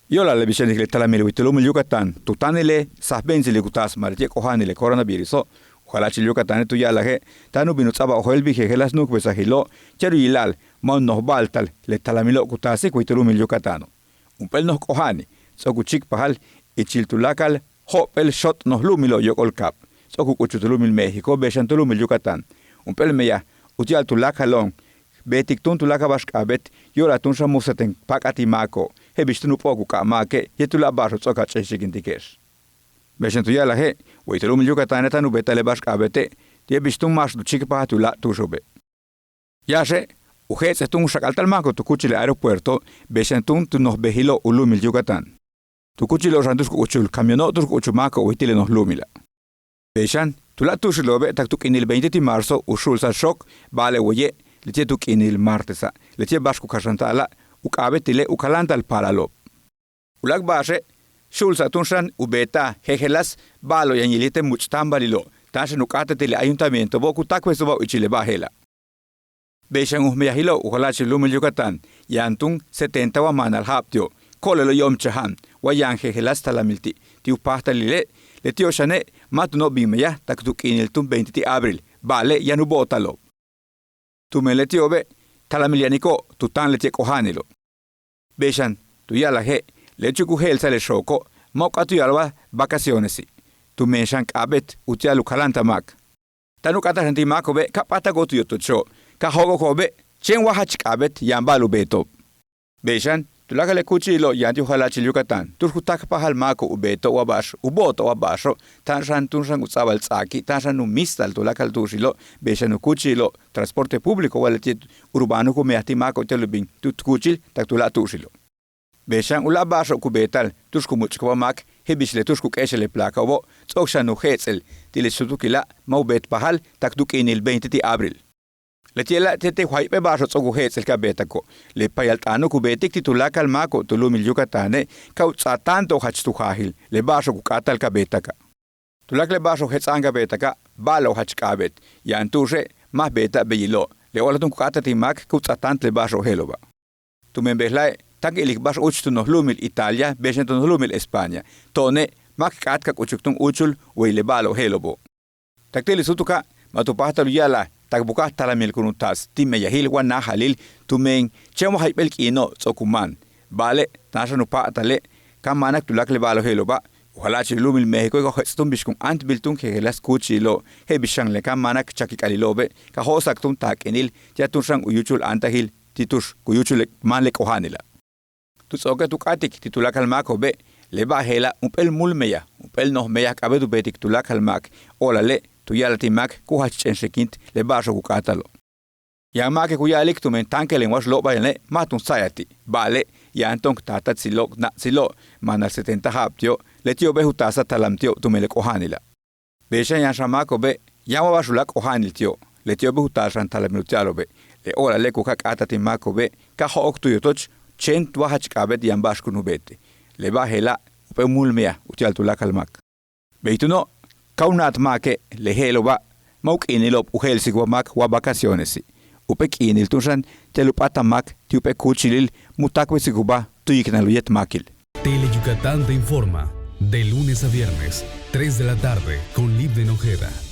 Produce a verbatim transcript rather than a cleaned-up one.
Yo'olal le bix yantik le talamil way tu lu'umil Yucatán tu táanile' sajbe'entsili' ku taas ma' leti'e' k'oja'anil le coronaviruso', u jala'achil Yucatáne' tu ya'alaje' táan u bin u ts'a'abal ojéeltbil jejeláas nu'ukbesajilo'ob, che'el u yila'al ma' u noj ba'alta'al le talamilo' ku taasik way tu lu'umil Yucatáno'. Jump'éel noj k'oja'ani' ts'o'ok u chíikpajal ichil tuláakal jo'op'éel xot' noj lu'umilo' yóok'ol kaab, ts'o'ok u k'uchul tu lu'umil México bey xan tu lu'umil Yucatán. Jump'éel meyaj uti'al tuláakalo'on beetik túun tuláakal ba'ax k'a'abéet yo'olal túun xan mu seten pak'aj ti' máako'ob je'el bix túun u p'o'ok u k'ab máake' yéetel u láak' ba'axo'ob ts'o'ok a ch'enxikintike'ex. Bey xan tu ya'alaje' way tu lu'umil Yucatáne' táan u beeta'al le ba'ax k'a'abéete' ti'e' bix túun máax tu chíikpajal ti' u láak' tu'uxo'obe'. Yáaxe' u jets'ej túun u xak'alta'al máako'ob tu kúuchil le aeropuerto bey xan túun tu noj bejilo'ob u lu'umil Yucatán. Tu kúuchilo'ob xan tu'ux ku k'uchul camiono' tu'ux ku k'uchul máako'ob way ti' le noj lu'umila'. Bey xan tu láak' tu'uxilo'obe' tak tu k'iinil veinte ti' marzo u xu'ulsa'al xook, ba'ale' waye' leti'e' tu k'iinil martesa' leti'e' ba'ax ku kaxanta'ala' u k'a'abéetile' u kaláanta'al paalalo'ob. U láak' ba'axe' xu'ulsa'al túun xan u beeta'al jejeláas ba'alo'ob yaan yil yéetel much'táambalilo' táan xan u k'áata'al ti' le ayuntamientobo' ku táakbeso'ob ichil le ba'al je'ela'. Bey xan u meyajilo'ob u jala'achil lu'umil Yucatán yaan túun setenta wa maanal ja'ab ti'ob ko'olelo' yo'omchaja'an wa yaan jejeláas talamil ti' ti' u páajtalile', leti'ob xane' ma' túuno' bin meyaj tak tu k'iinil túun veinte ti' abril, ba'ale' yaan u bo'otalo'ob. Tumen leti'obe' talamil yaniko'ob tu táan leti'e' k'oja'anilo'. Bey xan tu ya'alaje' le uchuk u je'elsa'al le xooko' ma' u k'áat u ya'ala'al vacacionesi', tumen xan k'a'abéet uti'al u kaláanta'al máak. Táan u k'áata'al xan ti' máako'obe' ka p'áatako'ob tu yotocho'ob ka jóok'oko'obe' chéen wa jach k'a'abéet yaan ba'al u beeto'ob. Bey xan tuláakal le kúuchilo' yaan ti' u jala'achil Yucatán tu'ux ku táakpajal máako'ob u beeto'ob wa ba'ax u bo'oto'ob wa ba'axo'ob táan xan túun xan u ts'a'abal ts'aaki' táan xan u míista'al tuláakal tu'uxilo', bey xan u kúuchilo' transporte público wa leti'e' urbano ku meyaj ti' máako'ob ti'al u bin tu kúuchil tak tuláak' tu'uxilo'. Bey xan u láak' ba'axo'ob ku beeta'al tu'ux ku much'iko'ob máak je'el bix le tu'ux ku k'éexel le placao'obo' ts'o'ok xan u jets'el ti' le súutukila' ma' u beetpajal tak tu k'iinil veinte ti' abril. Leti'ela' ti'ete' jayp'éel ba'axo'ob ts'o'ok u jets'el ka beetako', le payalt'aano' ku beetik ti' tuláakal máako'ob tu lu'umil Yucatane' ka u ts'aatáanto'ob jach tu jaajil le ba'axo'ob ku k'áata'al ka beetaka'. Tuláakal le ba'axo'ob jets'a'an ka beetaka' ba'alo'ob jach k'a'abéet, yaan tu'uxe' ma' beeta'ab beyilo'ob, le o'olal túun ku k'áata'al ti' máak ku ts'aatáant le ba'axo'ob je'elo'oba'. Tumen bejla'e' táan k ilik ba'ax úuch tu noj lu'umil Italia bey xan tu noj lu'umil España, to'one' ma' k k'áat ka k'uchuk túun úuchul way le ba'alo'ob je'elo'obo'. Tak ti' le súutuka' ma' tu páajtal u ya'ala'al tak buka'aj talamil kun u taas ti' meyajil wa náajalil, tumen chéen wa jayp'éel k'iino' ts'o'ok u máan. Ba'ale' táan xan u pa'atale' ka máanak tuláakal le ba'alo'ob je'elo'oba', u jala'achil lu'umil Méxicoe' ka u jets' túun bix kun áantbil túun jejeláas kúuchilo' je'el bix xan le ka máanak chakik'alilo'obe' ka jo'osa'ak túun taak'inil ti'al túun xan u yúuchul áantajil ti' tu'ux ku yúuchul le máan le k'oja'anila'. Tu ts'o'oke' tu k'áatik ti' tuláakal máako'obe' le ba'al je'ela' jump'éel múul meyaj jump'éel noj meyaj k'a'abéet u beetik tuláakal máak, o'olale' tu ya'alaj ti' máak ku jach ch'enxikint le ba'axo'ob ku k'áatalo'. Yaan máake' ku ya'alik tumen táankelem wáax lóobal yane' ma' tun sa'ayaj ti', ba'ale' yaan to'on k taatatsilo'ob k na'tsilo'ob maanal setenta ja'ab ti'ob, leti'obe' ju taasa'al talam ti'ob tumen le k'oja'anila'. Bey xan yaan xan máako'obe' yaan wa ba'ax u láak' k'oja'anil ti'ob, leti'obe' ju taal xan talamil uti'alo'obe'. Le o'olale' ku ka'a k'áata'al ti' máako'obe' ka jo'ok tu yotoch chéen wa jach k'a'abéet yaan ba'ax kun u beete'. Le ba'al je'ela' jump'éel múul meyaj uti'al tuláakal máak. Bey túuno' ka u na'at máake' le je'elo'oba' ma' u k'iinilo'ob u je'elsik wa máak wa vacacionesi'. Jump'éel k'iinil túun xan ti'al u p'áatal máak ti' jump'éel kúuchilil mu táakbesikubáa tu yiknal u yéet máakil. Tele Yucatán te informa de lunes a viernes, tres de la tarde, con Livden Ojeda.